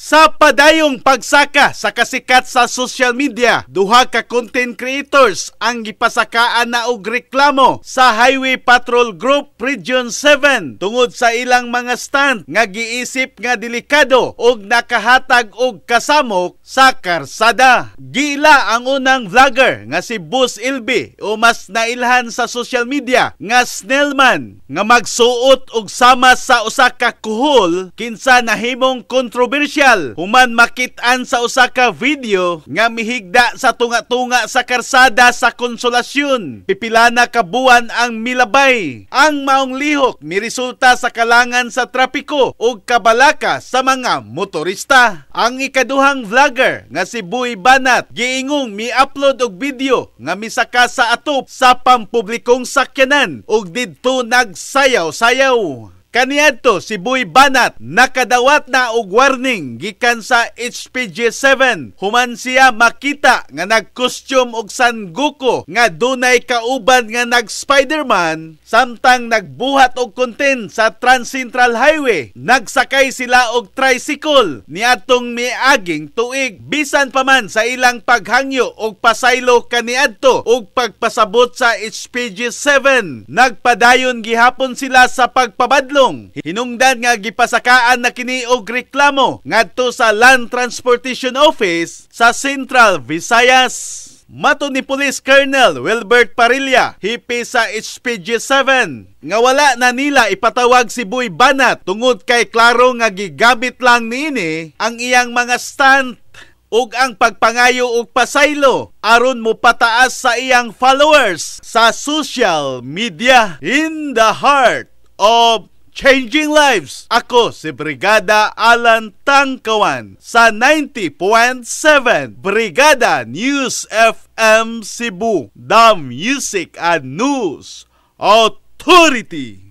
Sa padayong pagsaka sa kasikat sa social media, duha ka content creators ang gipasakaan na og reklamo sa Highway Patrol Group Region 7 tungod sa ilang mga stunt nga giisip nga delikado og nakahatag og kasamok sa karsada. Giila ang unang vlogger nga si Bus Ilbi o mas nailhan sa social media nga Snellman nga magsuot og sama sa usa ka kuhol, kinsa nahimong kontrobersyal human makit-an sa usa ka video nga mihigda sa tunga-tunga sa karsada sa Konsolasyon. Pipila na ka buwan ang milabay. Ang maong lihok miresulta sa kalangan sa trapiko ug kabalaka sa mga motorista. Ang ikaduhang vlogger nga si Boy Banat giingong mi-upload og video nga misaka sa atop sa pampublikong sakyanan ug didto nagsayaw-sayaw. Kaniadto, si Boy Banat nakadawat na og warning gikan sa HPG 7 human siya makita nga nagkostyum og San Goku nga dunay kauban nga nag Spider-Man samtang nagbuhat og content sa Transcentral Highway. Nagsakay sila og tricycle niadtong miaging tuig. Bisan pa man sa ilang paghangyo og pasaylo kaniadto og pagpasabot sa HPG 7, nagpadayon gihapon sila sa pagpabadlong. Hinungdan nga gipasakaan na kini og reklamo ngadto sa Land Transportation Office sa Central Visayas. Matod ni Police Colonel Wilbert Parilla, hepe sa HPG 7, nga wala na nila ipatawag si Boy Banat tungod kay klaro nga gigamit lang niini ang iyang mga stunt ug ang pagpangayo og pasaylo aron mo pataas sa iyang followers sa social media. In the heart of changing lives, ako si Brigada Alan Tangkawan sa 90.7 Brigada News FM Cebu, the Music and News Authority.